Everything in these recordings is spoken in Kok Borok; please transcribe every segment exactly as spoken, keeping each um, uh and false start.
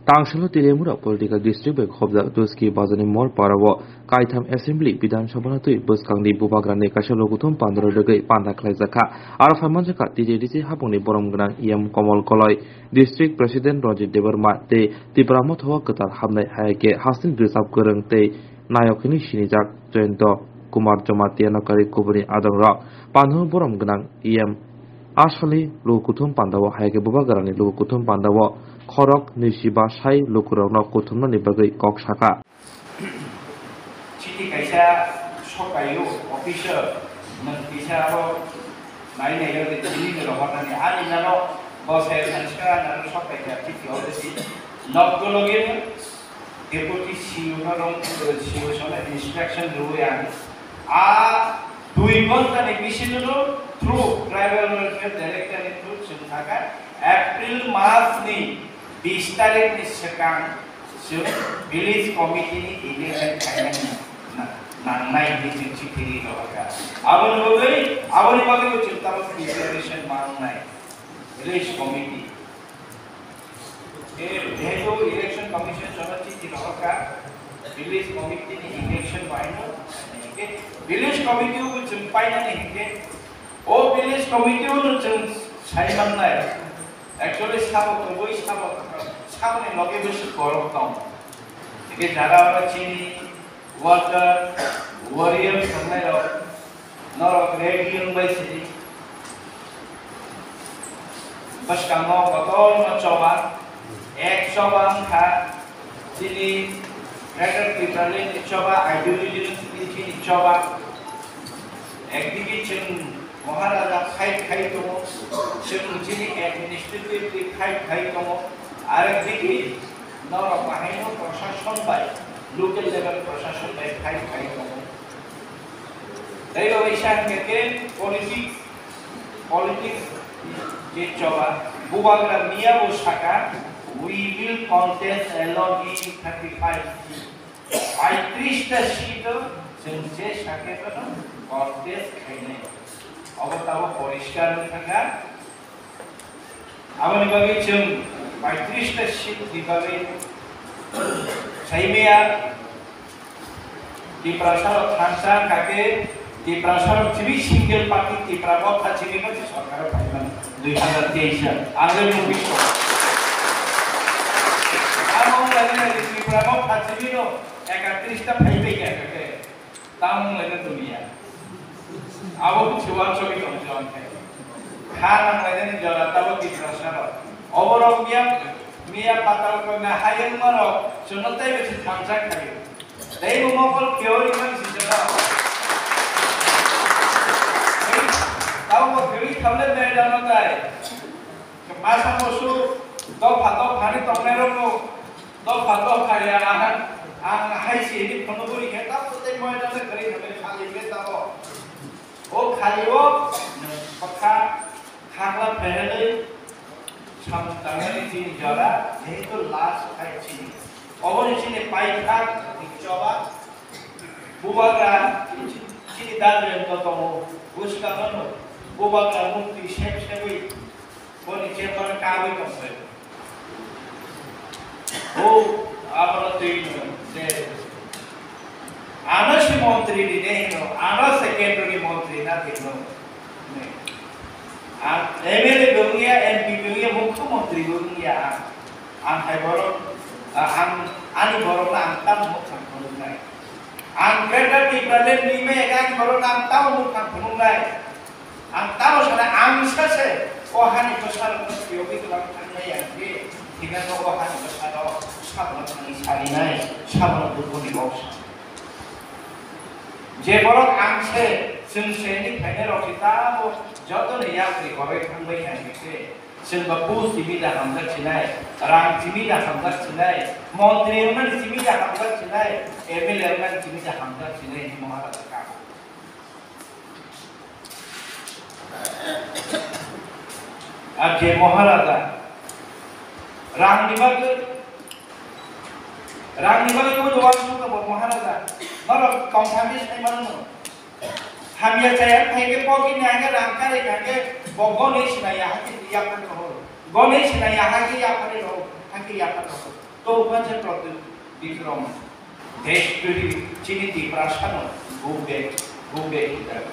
Tangsalo Tiremura Political District bai khobjak Tuski Bazarni Mor Parao kaitham Assembly Bidhan Sabha no twi bwskangni bubagrani kaisa lokuthum panda rwgwi panda khlaijakha. Aro phaimanjakha T J D C hapungni borom gwnang E M Komol Koloi, District President Ranjit Debbarma tei Tipra Motha o kwtal hamnai hai khe Hasing Rwchap Kwrwng tei nayok hwnwi sinijak Jayanta Kumar Jamatia no karwi kubuni adongrok. Pandao borom gwnang E M a salni luku kuthum pandao hai khe bubagrani luku kuthum pandao khorok nwichi ba sai lukurokno kuthumnani bagwi kok sakha. Chini kaisa sokaio officer nwng kisa abo nai nai o de tini rohornani ani nano bo sai sanskar nano sokai ka chiti o de si nok golo gini. Deputy C E O no rong, C E O sono inspection rwui ang. A dui ghonta ni bisingo through tribal welfare director ni through chwng thaka April mas ni bis tarik ni swkang chwng village committee ni election khainani na-, nangnai hinwi chwng chithi ri rohorkha. Aboni bagwi, aboni bagwi bo chwng tamo preparation mangnai village committee. Jehetu election commission jono chithi rohorkha, village committee ni election baino, village committee o chwng painani hinkhe, o village committee o no chwng sai mannai. Actually, sabo kwbui, sabo, saboni loge bwswk borok tong. Hinkhe jara oro chini worker, warrior thangnairok, norok ready wng bai sidi. Bwskango kotorma choba, ek choba wngkha chini Greater Tipraland ni choba, ideology ni chini choba. Ekdigi chwng Maharaja fight khai tongo, chwng chini administrative fight khai tongo, arekdigi norok bahaino proshashon bai, local level proshashon bai fight khai tongo. Tei bo kaisa hwnkhe khe politics, politics je choba, bubagra miya bo saka, "We will contest alone in thirty-five seat." Paitris ta seat o chwng je saka bono contest khainai. Obo tabuk poriskar wng thangkha. Aboni bagwi chwng paitris ta seat ni bagwi saimaya Tiprasa rok thansa kake Tiprasa rok chini single party Tipra Motha chini mati sorkar o phaiman dui hazar teis ang le nugwi song. Amo lagi lagi Tipra Motha chini no ekatris ta phaibai kake tamung lagi dunia. Abo khe uansugwi tong se uankhe. Kha nanglainani jora tabuk Tiprasa rok. Oborok miya, miya patal kona hayungma rok chwngno teibo se thansa khaio. Teibo mokol kheori man si jora. Tabuk kheori thamle meidano tai. Masa musu dopha dopha ni tongnai rokno dopha dopha ya ang, ang hai si ni phone buri khe tabuk tei meidano kheori thamle khali khe tabuk. O khalio, nwng kwthang khagla pherwi samung tangnani chini jora, jehetu last fight chini. Oboni chini paithak ni choba, bubagra chini dal rem to tongo, bwskango no bubagra mukti sep sepwi boni chamber kabwi tongkhe. O, abono twi no, je, ano si montri ni de hino, ano se kendro ni montri na de hino. Ang M L A bo wngya, M P bo wngya, mukhyamantri bo wngya ang. Ang hai borok, ah, ang, ani borok na ang tamo mukha phunuknai. Ang Greater Tipraland ni me ani borok na ang tamo mukha phunuknai. Ang tamo sana ang sase o hani bwsarokno phiyogwi twlang thangnai ang khe, thikano o hani bwsarok sabono thangwi sarinai, sabono dukhu ni kok sa. Je borok ang se, chwng se ni phainai rok se tamo jotono yapri koroi thangbai ang khe, chwng ba bu simi da hamjak sinai, rang simi da hamjak sinai, montri wngmani simi da hamjak sinai, M L A wngmani simi da hamjak sinai, Maharaja kamo. Ar je Maharaja, rangni bagwi, rangni bagwi bo uansuk tongo Maharaja, norok tongthangwi sai mano. Hamya chaya phai khe pogini hake rang karwi kha khe bo gonwi sinai ya hake yaphan rohor. Gonwi sinai ya hake yaphan rohor, hake yaphan rohor. To upaje Pradyut Bikram Desh Premi chini Tiprasano go back, go back hwnjak.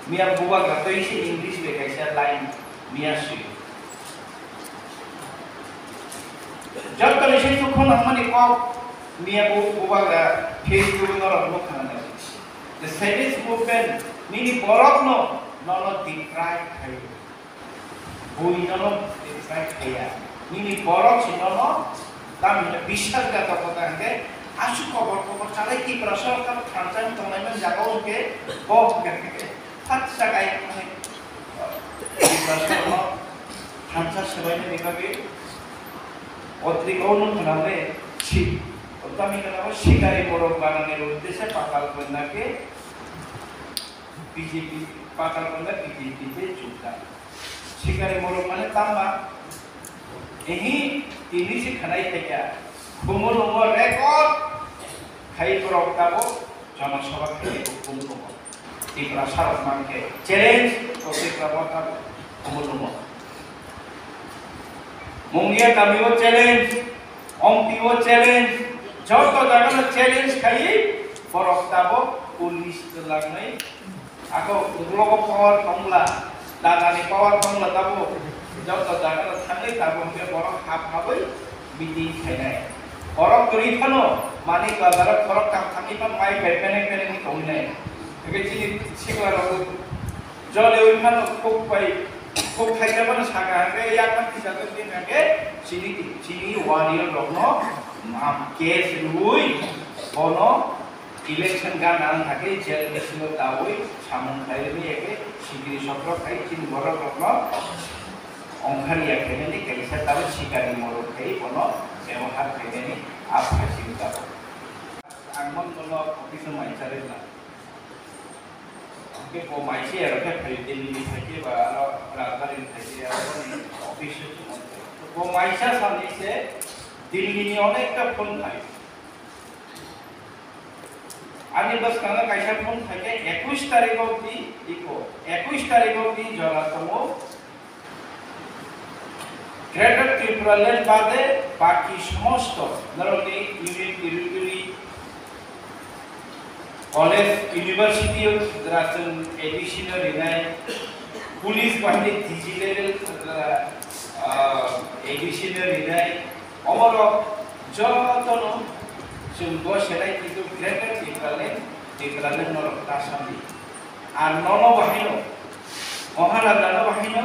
Miya bubagra tei se English bai kaisa line miya swi. Jottoni se dukho nangmani kok miya bu bubagra Facebook norok nukha nai. The savage movement nini borokno nono deprive khai. Bui nono deprive khaiya. Nini borok se nono tamni biswas gato kota hwnkhe aswk kobor kobor chalai Tiprasa thansa tongnai man jaga o hwnkhe bo hwnkhe hwnkhe phatsa kai hwnkhe Tiprasa no thansa swbainani bagwi otri o no khwnale si tamni kana sikari borok banani rudde se patal konna ke B J P patal konna B J P te jukda. Sikari morok mane tamba. Ehi tini se khanai thaiya. Khumulungo record khai borok tabo Jana Sabha khai khumulungo. Tiprasa rok mangke challenge to Tiprasa rok tabo khumulungo. Mungia kami o challenge, Ompi o challenge, joto jaga no challenge khai borok tabo police twlangnai. Ako ulogo power tongla, dagani power tongla tabo, joto jaga no thangwi tabo hwnkhe borok hap habwi meeting khainai. Borok kwrwi phano mani bazaro borok kam thangwi phano mai bai penek penek wng tongnai. Hwnkhe chini sikla rok jole wi phano khuk bai khuk khaijak phano saka hwnkhe yakma kisa khe hwnkhe chini chini warrior rokno mam case rwui bono Election gana wng kha khe jail bisingo daui samung khlai rwmani ya khe sikiri sokro khai chini borok rokno ongkhar ya khainani kaisa tabuk sikari morok khai bono byabohar khainani a phaising tabuk. Ang mon bono office o mai charwi na. Hwnkhe bo mai se aro khe phai Delhi ni phai khe ba aro Rajbari ni phai khe aro boni office o chwng. Bo mai sa sani se Delhi ni onekta phone khai. Ani bwskango kaisa phone phaikha ekush tarikh obdi, iko, ekush tarikh obdi jora tongo. Greater Tipraland bade baki somosto norokni union territory, college, university o jora chwng admission o rinai, police bahini D G level, ah, admission o rinai, Omorok jotono chwng bo selai kintu Greater Tipraland, Tipraland norok ta sadi. Ar nono bahaino, Maharaja no bahaino,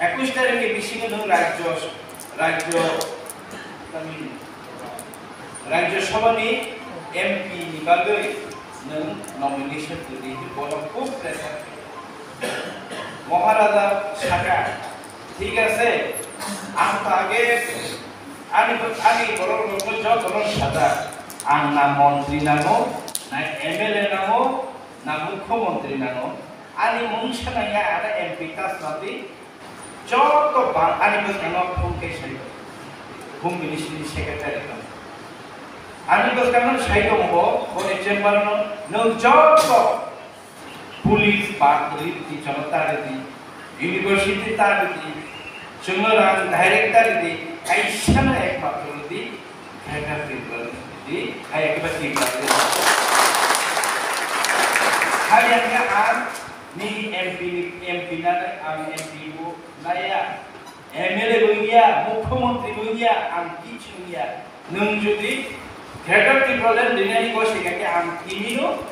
ekush tarikh ni bisingo nwng rajyo, rajyo, rajyo sabha ni M P ni bagwi nwng nomination twi di, bono khub pressure. Maharaja saka, thik ase, ang to age Ani, ani borok rokno jotono sajak. Ang na montri nango, na M L A nango, na mukhyamantri nango. Ani mung sanaya ada M P ta sadi. Joto bang ani bwskango phone khe sai. Home Ministry ni secretary no. Ani bwskango sai tongo, boni chamber no, nwng joto Police ba kwrwi twi chwngno ta rwdi, university ta rwdi, chwngno rang direct ta rwdi, kaisano ekmatro rwdi, Greater Tipraland rwdi, hai ekbar Tipraland. Hai ang ang ni M P ni, M P na ang M P bo naya. M L A bo wngya, mukhyamantri bo wngya, ang kichu wngya. Nwng jodi Greater Tipraland rinani gosek khe ang tinino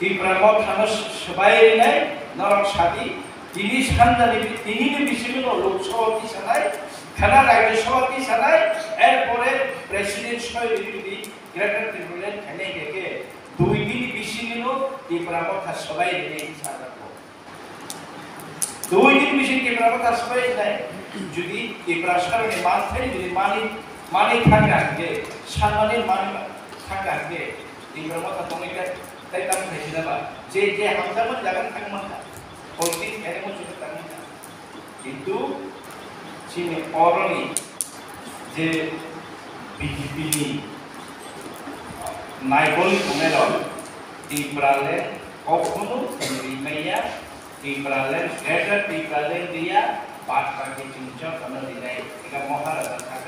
Tipra Mothano swbai rinai, norok sadi, tini sanjani, tinini bisingo Lok Sabha tisanai, khana Rajya Sabha tisanai, erpore President soi rini jodi Greater Tipraland khainai khe, dui din bisingo Tipra Motha swbai rinai sajak. Dui din bisingo Tipra Motha swbai nai, jodi Tiprasarokni manthai jodi mani, mani thangkha hwnkhe, sanmani mani thangkha hwnkhe, Tipra Motha tongwi khe, tei tamo khai sina ba, je, je hamjakmani jaga thangmani kha, politics khainai muchungwi tangmani kha. Kintu chini oroni je B J P ni naikoli tongnai rok Tipraland kokhono rimaiya, Tipraland, Greater Tipraland riya, bad baki chini jotono rinai, eka Maharaja thang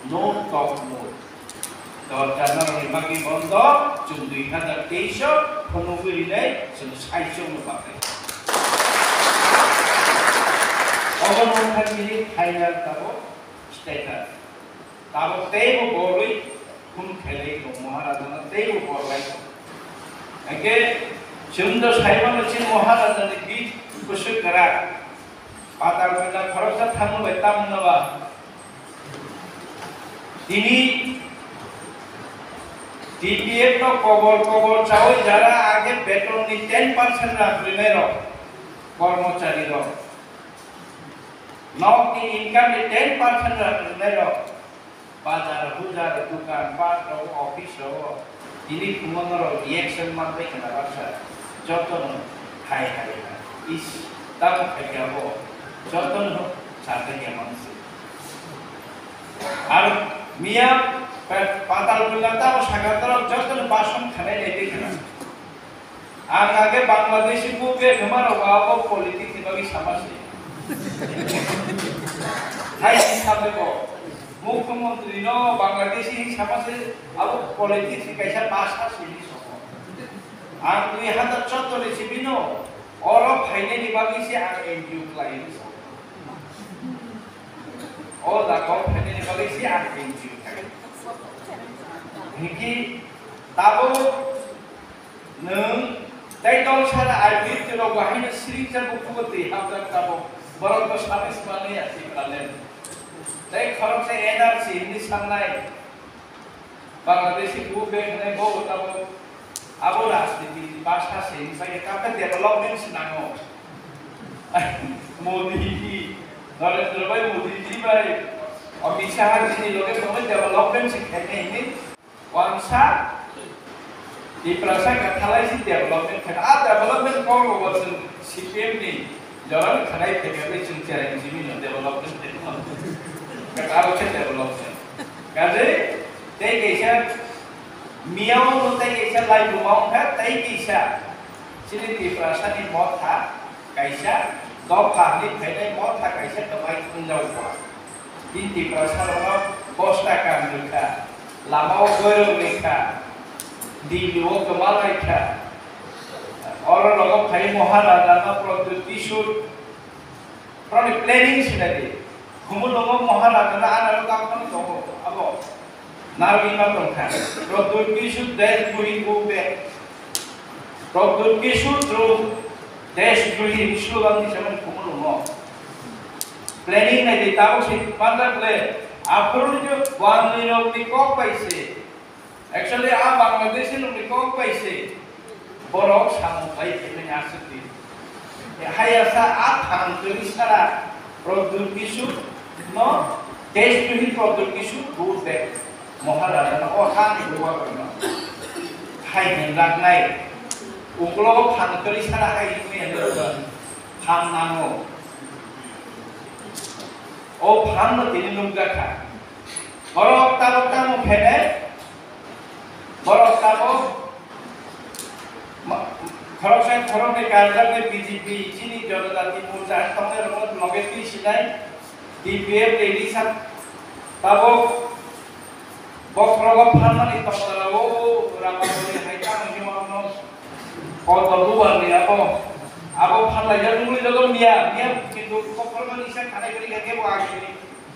No talk no. Dorja norokni bagwi bondo, chwng dui hazar teis o phunugwi rinai chwng saichung no bagwi. Obo no wngkha chini final tabuk status. Tabuk teibo borwi phun khailai tong Maharajano teibo borlai tong. Hwnkhe chwng do saimano chini Maharajani bid bwswk kwrak. Patal punda khoroksa thangma bai tamno ba. Tini T P F no kobor kobor chawi jara age beton ni ten percent rang rinai rok kormochari rok. Nok ni income ni ten percent rang rinai rok. Bazar, bujar, dukan, bat rok, office rok, tini phungo norok reaction manbai khna baksa, jotono hai hai hai, is, tamo khaikhe abo, jotono sathai ya mansi. Ar miya pa-, patal punda tamo sakha norok jotono bason khanai nai twi khna. Ang age Bangladeshi movie khema rok abo politics ni bagwi sama se. Hai ni sabe bo. Mukhyamantri no Bangladeshi hi sama se abo politics ni kaisa bhasha se ni somo. Ang dui hazar chotto ni simi no oro phainai ni bagwi se ang N G O khlai ni somo. O jaga o phainai ni bagwi se ang N G O khlai. Hiki tabo Nwng tei dol sara I P F T rok bo haino siring cha bukugo twi hapjak tabok. Borok no sabai sima nai ya Tipraland. Tei khoroksa N R C hinwi sangnai. Bangladeshi bu bek hinwi bo bo tabok. Abo rajniti bhasha se hinwi bai khe development se nango. Modi ji, Narendra Bhai Modi ji bai Amit Shah ji ni loge tongwi development se khainai hinwi. Wansa Tiprasa kathalai si development khe, a development kok bo chwng C P M ni jorani khanai phekagwi chwng chereng simi no development khe no. Katal khe development. Kaje tei kaisa miyao no tei kaisa laibuma wngkha tei kaisa chini Tiprasa ni motha kaisa dopha ni phainai motha kaisa kwbai thwngjao. Bini Tiprasa rokno bosta kam rwkha, lama o boirok rwkha, Delhi o kwma laikha. Oro rogo phai Maharaja no Pradyut Kishore, roni planning sinadi. Khumulwngo Maharaja no anaro tamo tongo abo. Narwgwi ma tongkha. Pradyut Kishore deshdrohi movement. Pradyut Kishore through deshdrohi slogan ni samung Khumulwngo. Planning nai di tabuk se manjak le. Aphuru ni je wanwi rok ni kok bai se. Actually, a Bangladeshi rok ni kok bai se. Borok samung bai khe mani aswk di. Hayasa a thang twi sara Pradyut Kishore no deshdrohi Pradyut Kishore vote de Maharaja no o ha ni buwa ko no. Hai hen rak nai. Uklo o thang twi sara hai ni hen rak phang nango. O phang no tini nukjakha. Borok tabuk tamo phene, borok tabuk ma-, khoroksa khoroknwi karjaknai B J P chini Janajati Morcha hai tongnai rokno loge twi sinai, T P F ni risa tabuk bokhorogo phalmani tongmani o Ramabari hai tamo himo rokno kotor bubar ni abo, abo phalai jak nungwi joto miya, miya kintu bokhorogo risa khanai kwrwi kha kebo agini,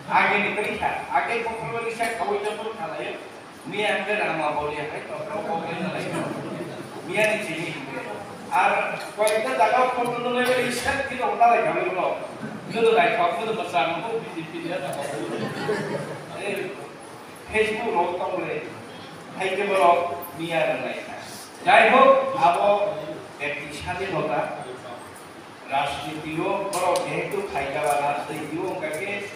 agini kwrwi kha, age bokhorogo risa khaui joto khalai. Miya hwnkhe Ramabari hai tongthok kok bai nalai. Miya ni chini hwnkhe. Ar koyekta jaga photo nunglai bai isak khe rok nalai kha bai borok. Nunu naithok, nunu bwsang, nunu bini bini ya jaga. Eh, Facebook rok tongle. Hai khe borok miya rwnglai kha. Jai hok, abo ekti sadinota. Rajniti o borok jehetu phaikha ba rajniti o wngkha khe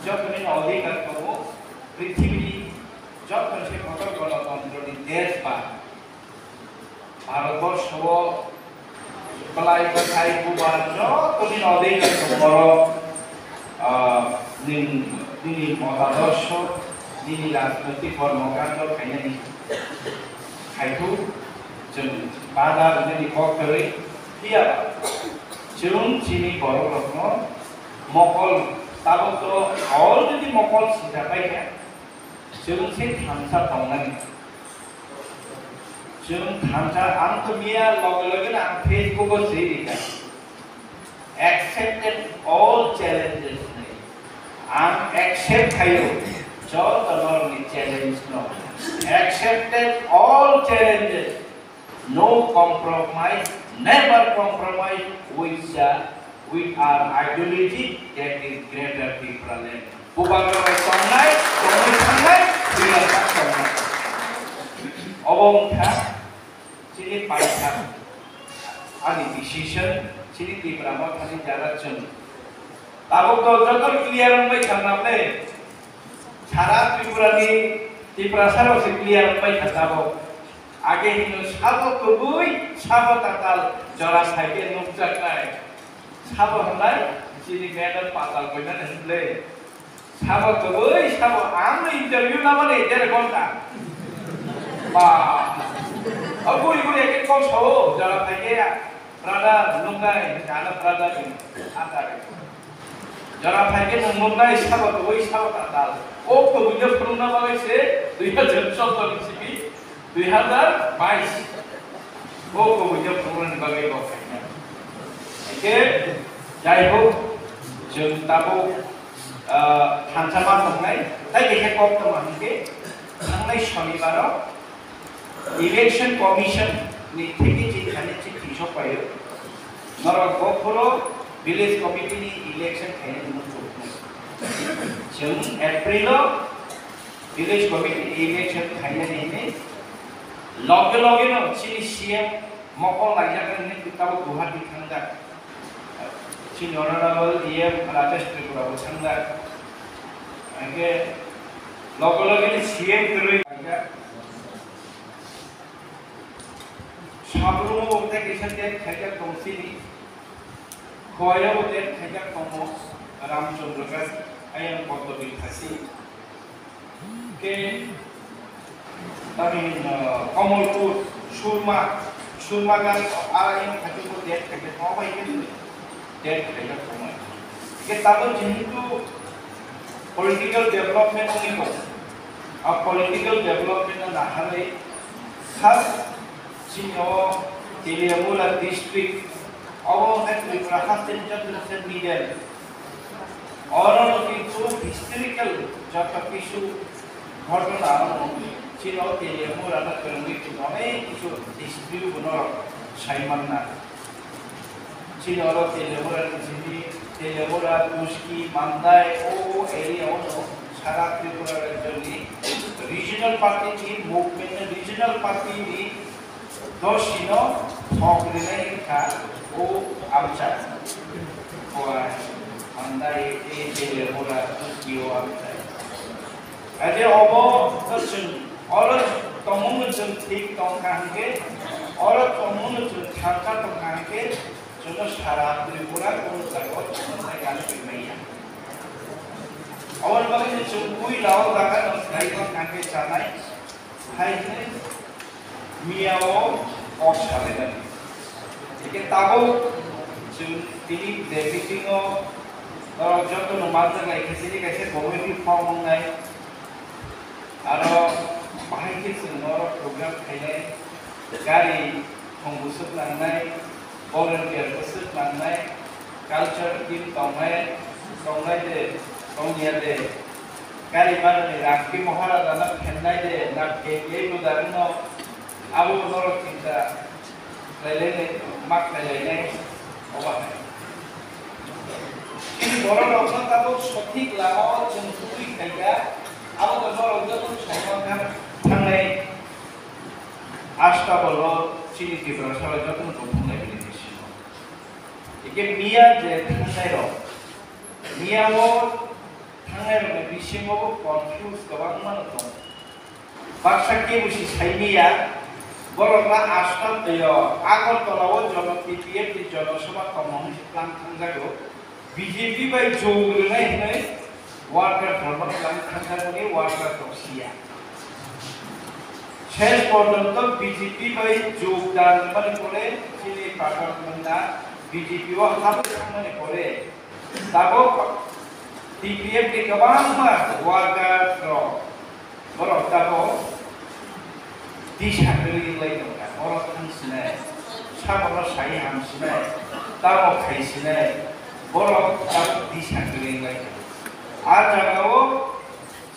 joto ni odhikar tongo, prithibi ni joto se kotor gonotontro ni desh ba Bharatborsho o belai bwthai bubar joto ni odhikar tongo borok, ah, nini, nini motadorsho, nini rajnoitik kormokando khainani. Khaithu chwng bada rwnani kok kwrwi phiya ba chwng chini borok rokno mokol Tabuk to already mokol sijak bai kha. Chwng se thansa tongnani. Chwng thansa, ang to miya loge loge no ang Facebook o swi rikha. Accepted all challenges. Ang accept khayo joto norokni challenge no. Accepted all challenges. No compromise, never compromise with the, with our ideology that is Greater Tipraland. Bubagra bai tongnai, tongwi thangnai, Tiprasa tongnai. Obo wngkha chini paithak, ani decision, chini Tipra Mothani jara chwng. Tabuk to joto clear wngbai kha na ble. Sara Tripura ni Tiprasa rok se clear wngbai kha tabuk. Age hino sabo kwbwi, sabo tatal jora phaikhe nukjaknai. Sabo hwnlai chini medal patal koinani hwnle. Sabo kwbwi, sabo ang interview namani der ghonta. Ba. O guri guri age kok sao jora phaikhe brother nuknai, ano brother ni. Jora phaikhe nwng nuknai sabo kwbwi sabo tatal. O kwbwino phunukna bagwi se dui hajar chauddoni simi dui hajar bais. O kwbwino phunuknani bagwi bo khaina. Hwnkhe, jai hok, chwng tabuk, ah, thansa ma tongnai, tai khe kok tongma hwnkhe, thangnai sonibaro, Election Commission ni theke chini thani chithi sokpaio. Norok bokhoro village committee ni election khainani muchung. Chwng April o village committee ni election khainani hinwi loge loge no chini C M mokol laijak hinwi tabuk Guwahati thangjak. Chini Honorable E M Rajesh Tripura bo thangjak. Hwnkhe loge loge ni C M kwrwi laijak. Sabrumo bo tei kisa date khaijak tong sini. Khowaio bo date khaijak tongo Ramchandra Ghat ayang Padmabil Khasi. Ke tami, uh, Kamalpur, Surma, Surma Ghat ayang khaijak bo date khaijak tongo bai khe. Date khaijak tongo. Hingke tabuk jehetu political development wngwi tongo, a political development no naharwi khas chini o Teliamura district, obo wngkha Tripura haste ni joto se middle. Oro no kintu historical joto kisu ghotona wngwi chini o Teliamura no kwrwngwi tongo, onek kisu history bo norok sai manna. Chini oro Teliamura ni simi, Teliamura, Kuski, Mandai, o, o area o no sara Tripura rajyo ni regional party ni movement, regional party ni dosi no thok rinai wngkha o amchai. Khowai, Mandai, e, Teliamura, Kuski o amchai. Ade obo to chwng oro tongmung no chwng thik tongkha hwnkhe, oro tongmung no chwng thansa tongkha hwnkhe, chwngno sara Tripura kunu jaga o chwngno sai gana phaimaya. Aboni bagwi no chwng puila o jaga no sai tongkha hwnkhe chanai hai hwnwi miya o kok salaimani. Hwnkhe tabuk chwng tini je meeting o norok jotono manjaknai khe chini kaisa committee form wngnai. Aro bahai khe chwng norok program khainai, gari thong bwswk nangnai, volunteer bwswk nangnai, culture team tongnai, tongnai de, tongya de, gari manani rang khe Maharajano phelnai de, na phelya bo da wngno, abo norok chinta khlailainai, ma khlailainai, obo hai. Chini borok rokno tabuk sothik lama o chwng tubui khaikha, abo no norok joto saimang kha thangnai Astabolo chini Tiprasa bai joto no tongthok lai bini bisingo. Hingke miya je thangnai rok, miya o thangnai rok ni bisingo bo confuse kwbangma no tongo. Baksa kebo si saimiya, borok na Assam, yo, Agartala o jono T P F ni jono sabha tongmo hwnwi se tlang thangjago. B J P bai jog rwnai hwnwi worker rokno tlang thangjakmani worker rok siya. Ses porjonto B J P bai jog dan rwmani pore chini Pathak Munda B J P o habwi thangmani pore tabok T P F ni kwbangma worker rok, borok tabok disa kwrwi wngwi tongkha, borok thang sinai, saborok sai ham sinai, tamo khai sinai, borok tabok disa kwrwi wngwi tongkha. A jagao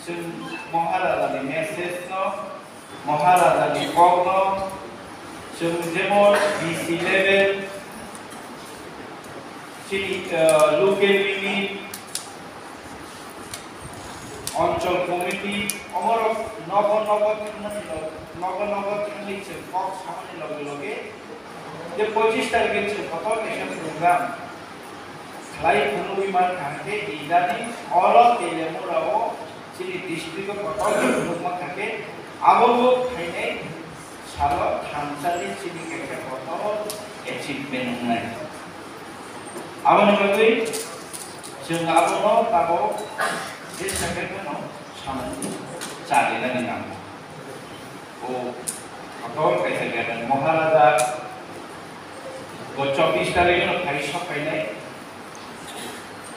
chwng Maharajani message no, Maharajani kokno chwng jemon D C level, chini, ah, local unit, Anchal committee, omorok nogo nogo thangmani log-, nogo nogo thangwi chwng kok samani loge loge je pochis tarikhe chwng kotor kaisa program khlai phunugwi mankha, hwnkhe idani oro Telemurao chini district o kotor khe phunukma kha khe abo bo phainai salo thansa ni chini kaisa kotor achievement wngnai. Aboni bagwi chwng abono tabok je sakhe phano samung chalinani nango. O kotor kaisa gate Maharaja bo chobbish tarikh no phai sok phainai.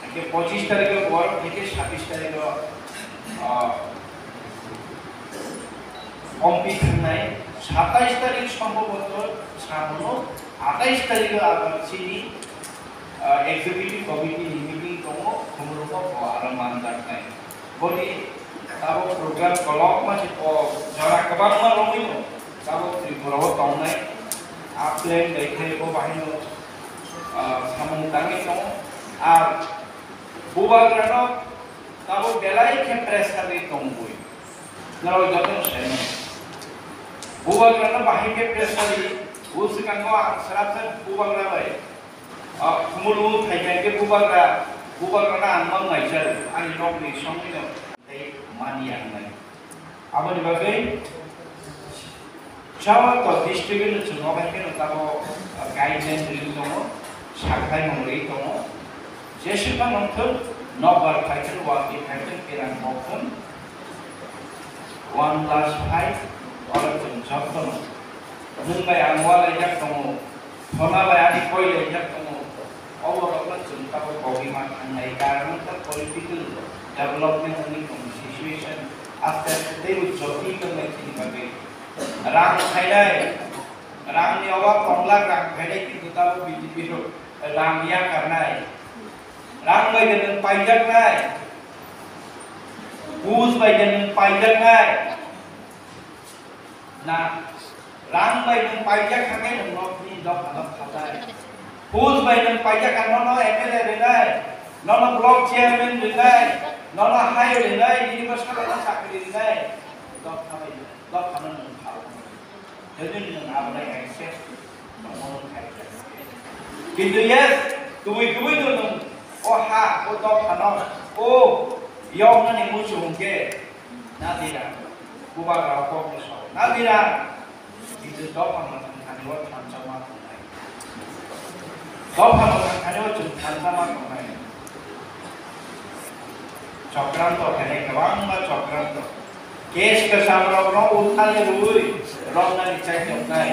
Hingke pochis tarikh o borok hingke sabbish tarikh o, ah, ompi thangnai, satais tarikh sombhoboto sabono, atais tarikh o abar chini, ah, executive committee ni meeting tongo, khumulwngo bo aro manjaknai. Boni tabok program kolokma se o jora kwbangma romwi no tabok Tripura o tongnai. A plan bai khe bo bahai no, ah, samung tangwi tongo. Ar bubagra no tabok belai khe pressure ri tongwi. Norok joto no sai mano. Bubagra no bahai khe pressure ri, o swkango ang swrapsa bubagra bai. Ah, khumulwng thai thai khe bubagra, bubagra no ang mang naichar, ani nokni songwi no tei mani ang nai. Aboni bagwi Chawang to district no chwng obai kheno tabo, ah, guideline ri tongo, sakhlai mung ri tongo. Jeswk phano thwk, nokbar phai thwk, wal ti phai thwk, kerang kok thwk, one plus five, oro chwng jotono. Nwng bai ang walaijak tongo, Thona bai ani koi laijak tongo. Obo rokno chwng tabok kogwi ma thangnai, karon wngkha political development wngwi tongo, situation aste aste teibo jotwi tongnai chini bagwi. Rang khainai, rangni obab tonglak, rang khainai kintu tabok B J P rok rang yakarnai. Rang bai de nwng paijaknai, buj bai de nwng paijaknai. Na, rang bai nwng paijak kha khe nwng nokni dopha dopha jai. Buj bai nwng paijak kha nono M L A rwnai, nono block chairman rwnai, nono hai rwnai, nini bwskango chakri rwnai. Dopha bai, dophano nwng phal. Hwnwi nwng abo bai hai se, nono khai kha. Kintu yes, kubui kubui no nwng o ha, o dophano, o yoknani muchung hwnkhe, Nadira, bubagra kokni sal. Nadira, kintu dopha mwthang thani o thansa ma tongnai. Dopha mwthang thani o chwng thansa ma tongnai. Chokranto khainai kwbangma chokranto. Case kwcham rokno uthali rwui romnani chai tongnai.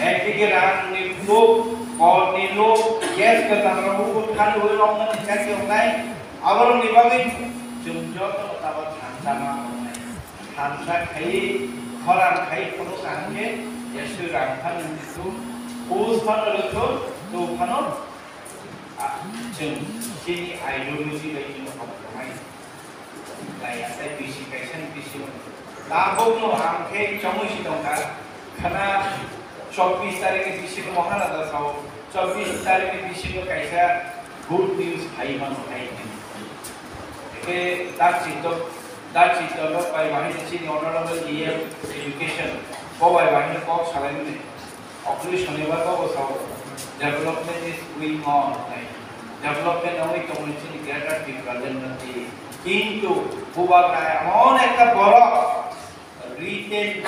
Ekdike rangni luk, korni luk, gas kwcham rok buphang thani ui romnani chakhe wngnai, aborokni bagwi chwng joto tabok thansa ma wngnai. Thansa khai, khorang khai phunuk kaham khe, Jesu rang phano rwthun, pus phano rwthun, tu phano, ah, chwng chini ideology bai chwng kok tongnai. Laiya tei bisi kaisa ni bisingo tabukno ang khe chongwi si tongkha. Khana chobbish tarikh ni bisingo Maharaja sao, chobbish tarikh ni bisingo kaisa good news phai mano hai hwnwi. Eke Dak Chitto, Dak Chitto rok bai bahai chini Honorable E M Education, bo bai bahai kok salaimani. Okri sonibar bo bwsao development is going on, nai. Development wngwi tongwi chini Greater Tipraland nokni. Kintu bubagra emon ekta borok written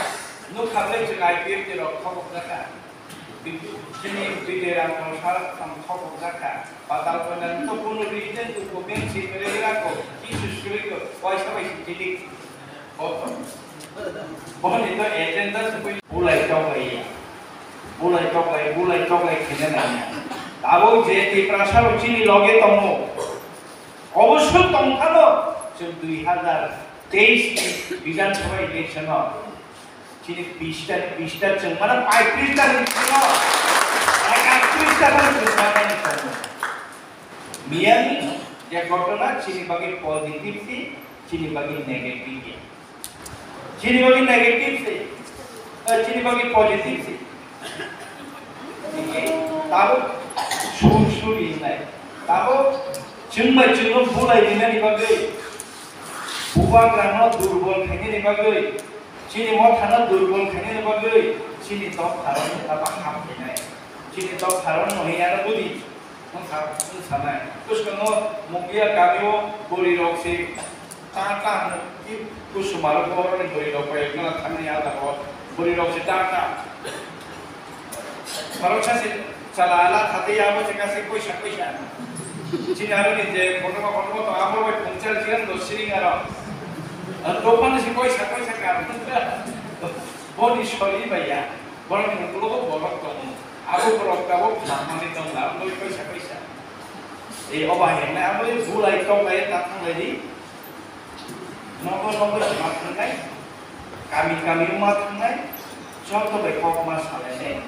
nukha bai chwng I P F T rok khobok jakha. Chini Bidya Ram Prasad sam khobok jakha. Patal Kanya to kuno written document si kwrwi rako, kisu swrwi ko, waisa bai si tilik. Bohni to agenda se koi bulai toklai ya. Bulai toklai, bulai toklai khene nai. Abo je Tiprasa rok chini loge tongo. Oboswk tongthano chwng dui hazar teis ni Bidhan Sabha election o chini bista, bista chwng mano paitris ta ni bisingo ekatris ta chwng mano ni tongo. Miyani je ghotona chini bagwi positive si, chini bagwi negative ya. Chini bagwi negative se, eh, chini bagwi positive se. Tabuk sur sur inai. Tabuk chwng bai chwngno bulai rinani bagwi, bubagrano durbol khainani bagwi, chini mothano durbol khainani bagwi, chini dopharokno tabuk ham khainai. Chini dopharokno hwnwi ano budi. Wng sa-, wng sanai. Bwskango Mungia kamio bwrwirok se ta ta hwnwi, i kusumaro borokni bwrwirok bai gana thangni a jaga o bwrwirok se ta ta. Borok sa se chala ala thate ya bo se kase koisa koisa. Chini aroni je kotorma kotorma to abo bai pungchal jiran do siring aro. Ang dopani se koisa koisa kar. Boni sori bai ya. Borokni ukologo borok tongo. Abo borok tabuk phalmani tongla, abo koisa koisa. Ei oba hemnai, abo bulai toklai ta thanglai di. Nogo nogo ma thangnai. Kami kami ma thangnai. Joto bai kok ma salainai.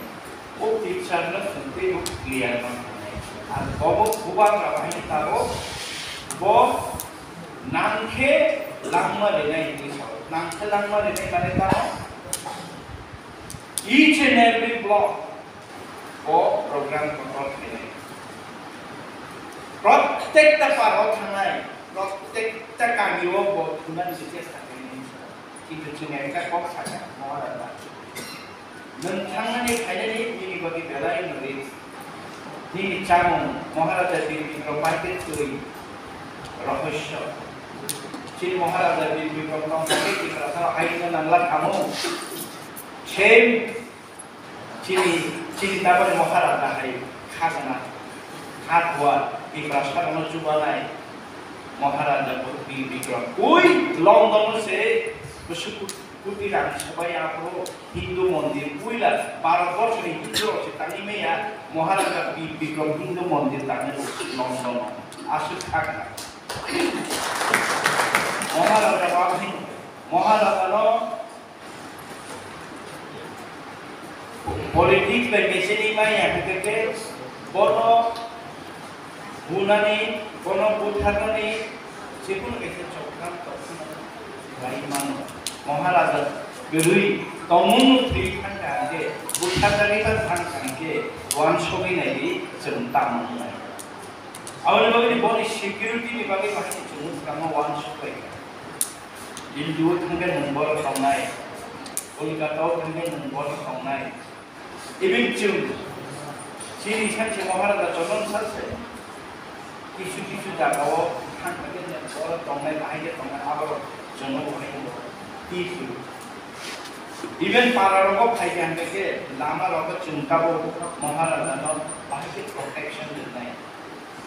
O picture no sungtwi bo clear ma thangnai. Ar bobo bubagra bahai tabuk bo nangkhe langma rinai hinwi sao. Nangkhe langma rinai mane tamo? Each and every block o program kotor khainai. Prottekta paro thangnai, prottekta kamio bo thumnani se chesta khainai. Kintu chwng ekta kok sakha, Maharaja. Nwng thangnani khainani nini bagwi belai no risk. Nini chamung Maharaja Bir Bikram bai khe twi rohosyo. Chini Maharaja Bir Bikram tong khe Tiprasa hai no nangla khamu. Same chini, chini taboni Maharaja hai khajana. Khatwa Tiprasa no chubanai Maharaja Bir Bikram. Ui London se Kuti rang sabai aphuru Hindu mondir puila Bharat borso ni Hindu rok se tangwi maya Maharaja Bi-, Bikram Hindu mondir tangwi rw London o aswk khakna. Maharaja Bab Hindu, Maharaja no politics bai mecheli maya hwnkhe bono Bunani, bono butharnani jekunu kaisa choktham tongthai lai mano. Maharaja kwrwi tongmung thwi thangkha hwnkhe, butharnani ba thangkha hwnkhe, uansugwi naidi chwng tamo wngnai. Aboni bagwi boni security ni bagwi bahai chwng swkangma uansuk bai kha. Delhi o thangkhe nwng borok tongnai, Kolkata o thangkhe nwng borok tongnai. Even chwng chini sanse Maharaja Chondon Sar se kisu kisu jaga o thang thang khe oro tongnai, bahai khe tongnai, abo chwngno bahai khe twi phuru. Even para rogo phai khe hwnkhe lama rogo chwng tabuk Maharaja no bahai khe protection rwnai.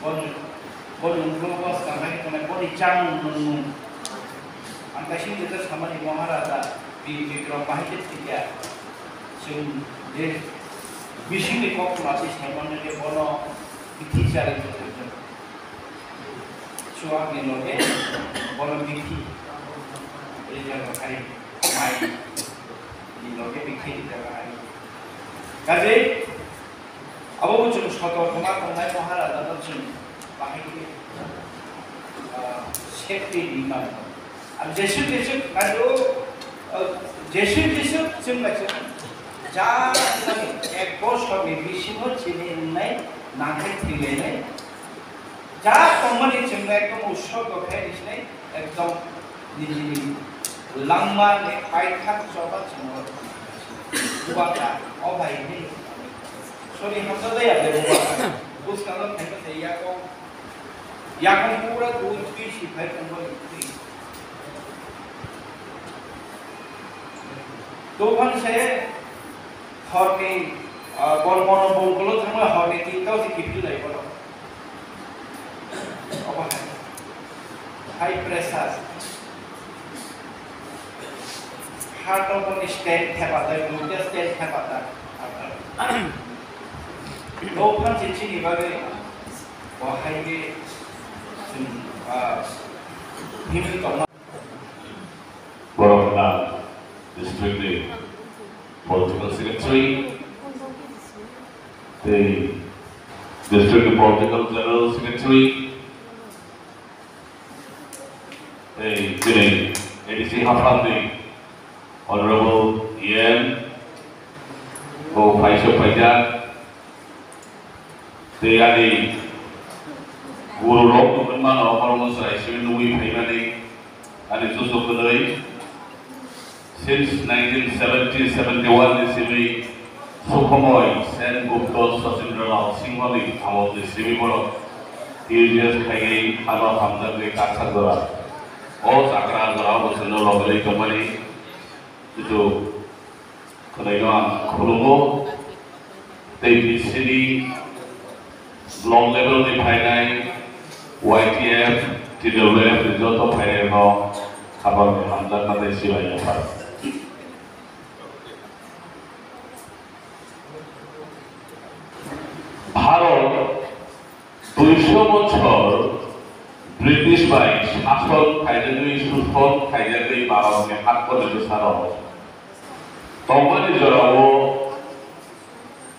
Boni, boni ulo bwskang hai tongnai, boni chamung nungmung. Ang kaisa jesa samani Maharaja Bir Bikram bahai khe thwikha. Chwng je bisingni kok kwlapwi sai mannai je bono bithi chari thwkha. Chuakni loge bono bithi rijak rw hai, mai ni loge bithi rijak rw hai. Kaje Abo bo chwng sotor khoma tongnai Maharaja no chwng bahai khe, ah, safety ni mano. Ar jesuk jesuk ado, ah, jesuk jesuk chwng bai chwng ja ek bosor ni bisingo chini wngnai nangkhe thwilainai. Ja tongmani chwngno ekdom utsorgo khe rijnai, ekdom nijini langma ni paithak choba chwngno bubagra o bai ni sori hamjakya de bubagra. Bwskango phaikha se yakung, yakung pura dui twi si phai tongmani twi. Dophani se horni, ah, bol mono bol gulo thangma horni tinta se kipilai borok. Obo hai. High pressure. Heart o boni stent thepa dai, duita stent thepa dai. Dophani se chini bagwi, bo hai khe ah, himwi tongma. Borok Gwnang district ni political secretary, tei district ni political general secretary, tei chini A D C Haflong ni Honorable E M, o phaisok phaijak, tei ani guru rok wngmano, borokno chwrai simi nugwi phaimani ani chuchuk kwrwi. Since nineteen seventy seventy-one ni simi Sukhomoi Sen Gupta Sachindralal Singho ni amol ni simi borok T U G S khaigwi hano hamjakgwi kaksa jora. O chakra jora o bwswkno logwi tongmani. Chuchu khwlaino ang khulumo. Tei B C D block level ni phainai Y T F, T W F ni joto phainai no habang hamjakma tei sibai yapha. Bharat duiso bochor British bai sason khaijagwi, suson khaijagwi Bharatni haktorni bwsarok tongmani jorao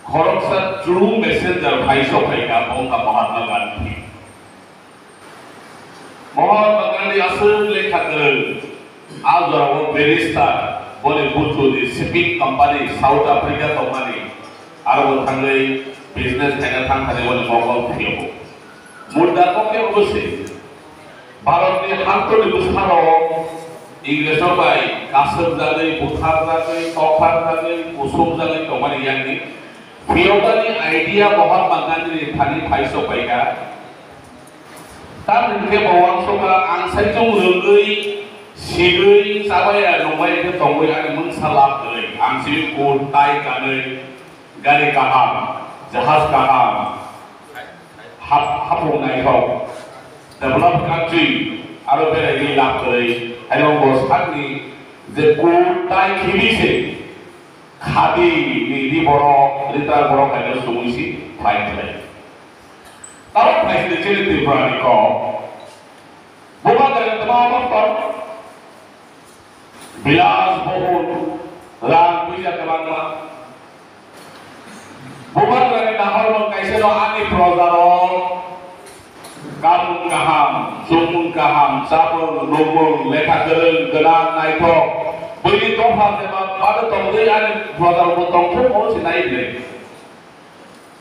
khoroksa true messenger phai sokphaikha, wngkha Mahatma Gandhi. Mahatma Gandhi aswk lekha kwrwng, a jorao barrister, boni buthuni shipping company South Africa tongmani, aro bo thangwi business khaina thangthani boni mokol phiyo. Mudda kok khe obo se, Bharatni haktorni bwsarok Ingresrok bai kasukjagwi, butharjagwi, tokharjagwi, kusumjagwi tongmani yakni phiyokani idea Mahatma Gandhini thani phai sokphaikha. Tamni hwnkhe bo uansukha, ang saichung rwngwi, sigwi, chabaya nungbai khe tongwi ani mungsa lab kwrwi. Ang simi coat, tie kanwi, gari kaham, jahaj kaham, hap-, hapung naithok, developed country, aro beraigwi lab kwrwi. Haino bo sakni je coat, tie khibi se, khadi ni ri borok, rita borok haino sumui si flight khlai. Tabok phai sini chini Tripura ni kok. Bubagra ni tama obo tong. Bilas bohul, rang puisa kwbangma. Bubagra ni nahormung kaisa no ani proja rok kamung kaham, chumung kaham, chabung, nubung, lekha kwrwng, gwnang, naithok, buini dopha jeba bado tongwi ani proja rok bo tongthok, omo se nai bwle.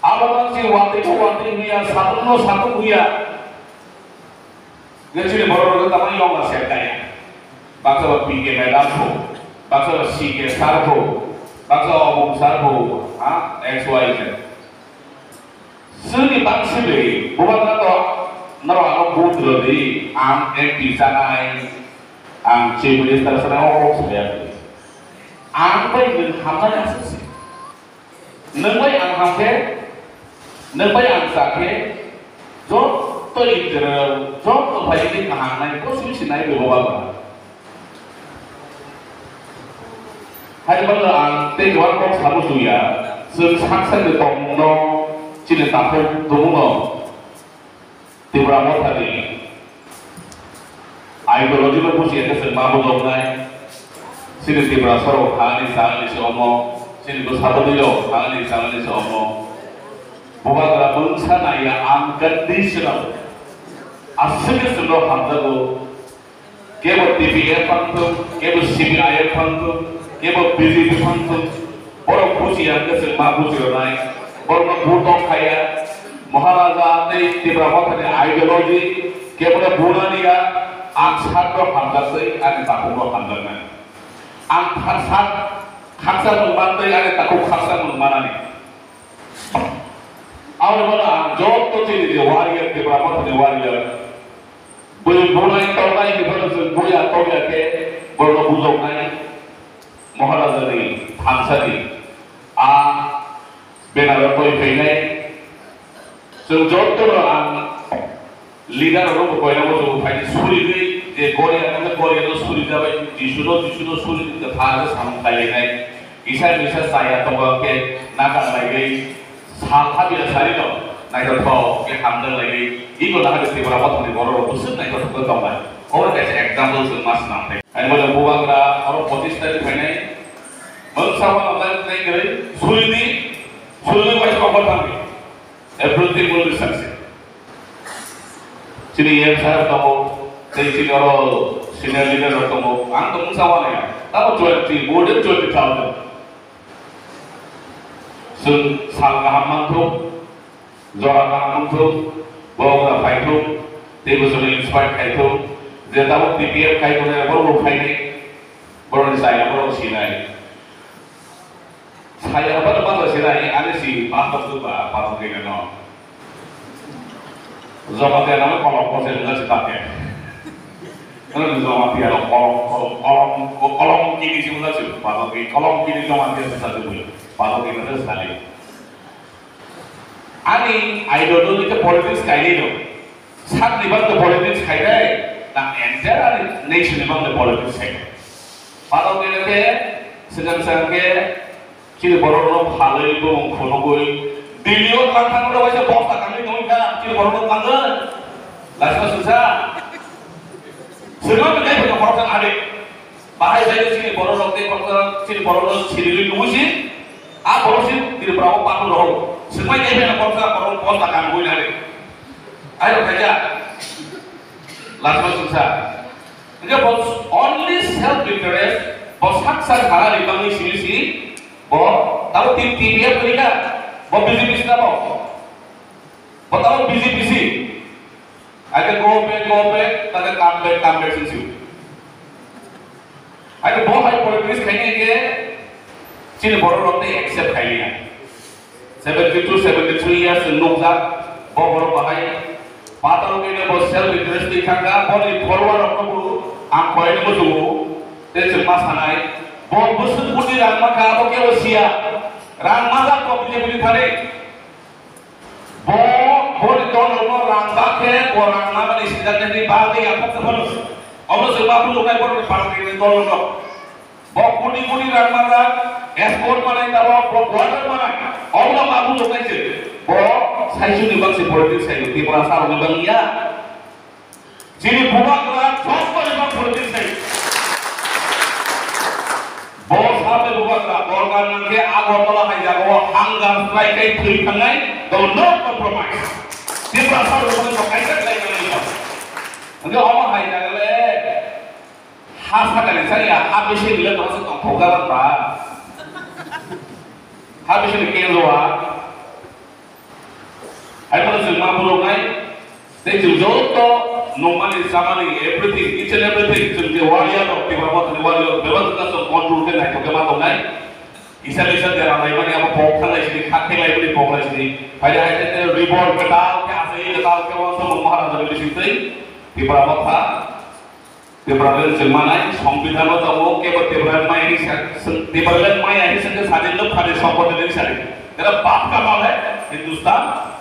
Abo no si watwi khe watwi huya, satung no satung huya. Nge chini borok rok tamo yong la sek kaya. Baksa ba P K madam pho, baksa ba C K sir pho, baksa ba Omuk sir pho, ha, X Y Z. Sini bangsi be, bubagra to naro ano vote rodi, ang M P sanai, ang Chief Minister sanai, o kok saya. Ang bai nung hamnai asuk si. Nwng bai ang ham khe, nwng bai ang cha khe, joto internal, joto phaiyani kaham nai, bo simi se nai bebo ba ba. Hai bangla ang tei jwan kok sabo suya, chwng sak sak ni tongmung no, chini takhuk tumung no. Tipra Mothani ideology no buji khe chwng ma bujoknai. Chini Tiprasa rok thani chani se omo, chini bwsa bwtwi rok thani chani se omo. Bubagra mungsa naiya unconditional. Aswk khe chwng rok hamjago. Kebo T P F phang thung, kebo C P I M phang thung, kebo B J P phang thung, borok bujiya hwnkhe chwng ma buji rwnai, borokno bu tong khaiya, Maharaja tei Tipra Mothani ideology, kebono bunani ya, ang sakno hamjaknai, ani takhukno hamjaknai. Ang kha-, sak khaksa mung mantwi, ani takhuk khaksa mung manani. Aboni bono ang joto chini je warrior, Tipra Mothani warrior, bui bunai tongnai ni bono chwng buya tongya khe bono bujoknai Maharajani thansani a banner o toi phainai. Chwng joto no ang Leader rok bo koina bo chwng phaidi suri di, je Goria no, Goria no suri jabai, Jisu no, Jisu no suri di, kwthar khe samung kailainai. Kisa misa chaya tongo khe naka laigwi sal habya sari no. Naithothok khe hamjak laiwi, ego nahari Tripura Mothani borok rok bwswk naithothok khe tongnai. Oro kaisa example chwng ma swnam thai. Ani mano bubagra oro pochis tarik phainai, mungsa wano jai jai kwrwi, surini, surini waisa kok thangwi. Everything will be success. Chini M sir tongo, tei chini oro senior leader rok tongo. Ang to mungsa wano ya. Tamo twenty, more than twenty thousand. Chwng sal kaham manthok, jora kaham manthok, borok da phaithok, tei bo chwngno inspire khaithok, je tabuk T P F khai tongnai borok bo phainai, borokni chaya borok sinai. Saya apa tempat sinai, ani si patok tu ba, patok kena no. Jamatia nama kolom kose nggak sih pakai. Karena Jamatia lo kolom, kolom, kolom, kolom kini sih nggak sih, patok kini, kolom kini Jamatia sih satu pun, patok kini sih sekali. Ani ideology ke politics kaini no. Sakni bangde politics khainai, na entire ani nation ni bangde politics khainai. Padok khe, segang segang khe, chini borok no phalwi bumung phunugwi, Delhi o thang thang no waisa bosta kangwi tongwi kha, chini borok no thangwi. Laisma sungsa. Sungma khe kaiphano khoroksa ade. Bahai sai chini borok rok tei khoroksa chini borok no siriwi nugwi si. A borok si Tripura o pathor rok. Sungma kaiphano khoroksa borok bosta kangwi ade. Ayo khaja. Laisma sungsa. Hingke bo only self interest, bo sak sak hara ri bangni simi si, bo tabo T P F kwrwi kha, bo B J P si na bo. Bo tabo B J P si. Aike go back, go back, tate come back, come back sing si. Aike bo hai politics khaini hingke chini borok rok tei accept khailiya. Seventy two, seventy three years nukjak, bo borok bahai pataro kene bo self interest ni thangka, bo ni follower rok no bo ang koi ni musugo, tei chwng ma sanai, bo bwswk koti rang ma kha, abo kebo siya, rang ma jak bo bini bini thani. Bo, bo ni dol rok no rang ba khe, bo rang ma mani sinjak ni bagwi aphok se phano. Omo chwng ma phunuk nai borok ni party ni dol rok no. Bo koti koti rang manjak, escort manai tabok, bo quarter manai. Omo ma bujok nai se. Bo saisuni bangsi politics sai, Tiprasa rokni bangya. Chini bubagra joto ni bang politics sai. Bo sabe bubagra, borgar nangke Agartala hai jaga o hunger strike kai thwi thangnai, do no compromise. Tiprasa rokni bo kaisa lai nangni. Hingke omo hai jaga le. Ha sakani saya, ha bisi ni le tongsa tongthok jalan ba. Ha bisi ni kenjo ha. Hai mano chwng ma burok nai. Tei chwng joto nongmani, chamani, everything, each and everything, chwng je warrior rok, Tipra Mothani warrior, bebak jwk chwng control khe naithok khe ma tongnai. Isa isa dera naimani abo pok thanglai sini, khak khe laimani pok lai sini. Hai hai hai reborn kwtal khe asai kwtal khe wansa Maharaja ni bising twi Tipra Motha. Tipraland chwng manai, Songbidan o tongo, kebo Tipraland maya hinwi sa-, Tipraland maya hinwi swngkhe sadin nuk phani songkotini sadi. Era bap kamal hai Hindustan.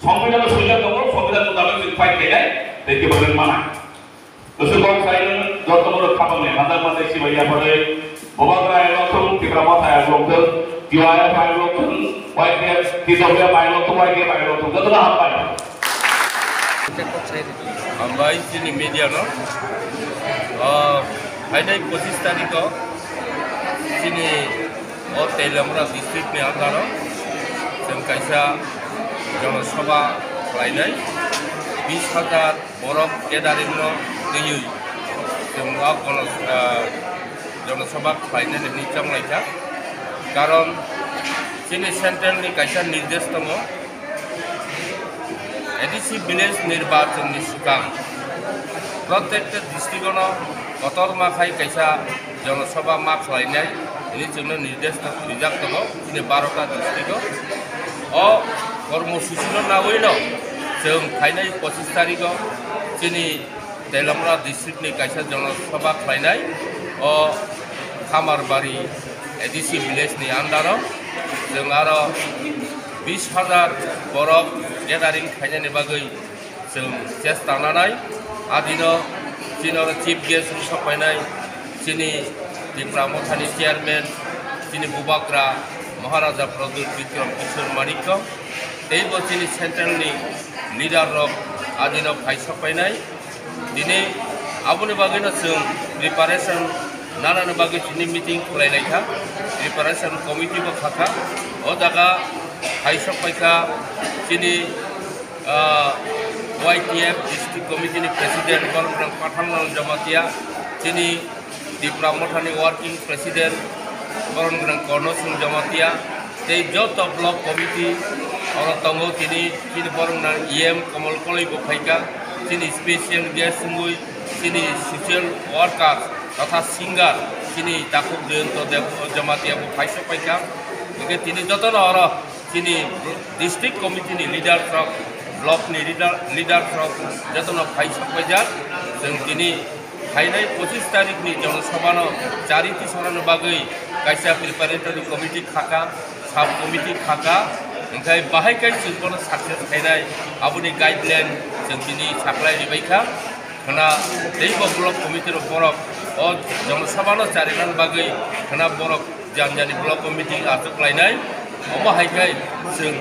Songbidan o swijak tongo, Songbidan mutabek chwng fight khainai, tei Tipraland manai. Bwswk kok sai nwng joto borok khapang ni hajak mate sibai yapharwi, Bubagra ayang thung, Tipra Motha ayang thung, T Y F ayang thung, Y P F, T W F ayang thung, Y K F ayang thung, joto no hambai. Hambai chini media no. Ah, phainai pochis tarikh o chini o Teliamura district ni under o chwng kaisa jonosabha khlainai, bis hajar borok gathering no twiwi chwng o jono-, ah, jonosabha khlainani hinwi chonglaikha. Karon chini central ni kaisa nirdesh tongo, A D C village nirbachon ni swkang protekta district o no kotorma khai kaisa jonosabha ma khlainai hinwi chwngno nirdesh rijak tongo chini barota district o. O kormosuchi no nawi no chwng phainai pochis tarikh o chini Teliamura district ni kaisa jonosabha khlainai o Khamarbari A D C village ni under o chwng aro bis hajar borok gathering khainani bagwi chwng chesta nanai. Adino chini oro chief guest wng sok phainai chini Tipra Mothani chairman, chini Bubagra Maharaja Pradyut Bikram Kishore Manikya. Teibo chini central ni leader rok adino phai sokpainai. Tini aboni bagwino chwng preparation nanani bagwi tini meeting khlai lai kha, preparation committee bo kha kha. O jaga phai sokpai kha chini, ah, Y T F district committee ni president borok rok Pathanlal Jamatia, chini Tipra Mothani working president borok rok Korno Singh Jamatia, tei joto block committee oro tongo. Tini chini borok na E M Komol Koloi bo phaikha, chini special guest wngwi chini social worker totha singer chini Takhuk Jayanta Dev Jamatia bo phai sokpaikha. Hingke tini jotono oro chini district committee ni leader rok, block ni leader, leader rok jotono phai sokpaijak. Chwng tini phainai pochis tarikh ni Jana Sabhano chariti sorani bagwi kaisa preparatory committee khaka, sub committee khaka, hingkhai bahai kai chwng bono success khainai aboni guideline chwng tini saklai ribaikha. Khna teibo block committee rok borok o Jana Sabhano charinani bagwi khna borok jani jani block committee achuk lainai. Omo hai khe chwng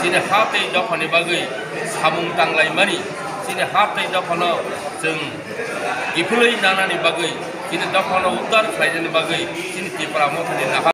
chini ha tei dophani bagwi samung tanglaimani, chini ha tei dophano chwng kiphilwi nanani bagwi, chini dophano udar khlainani bagwi chini Tipra Mothani naha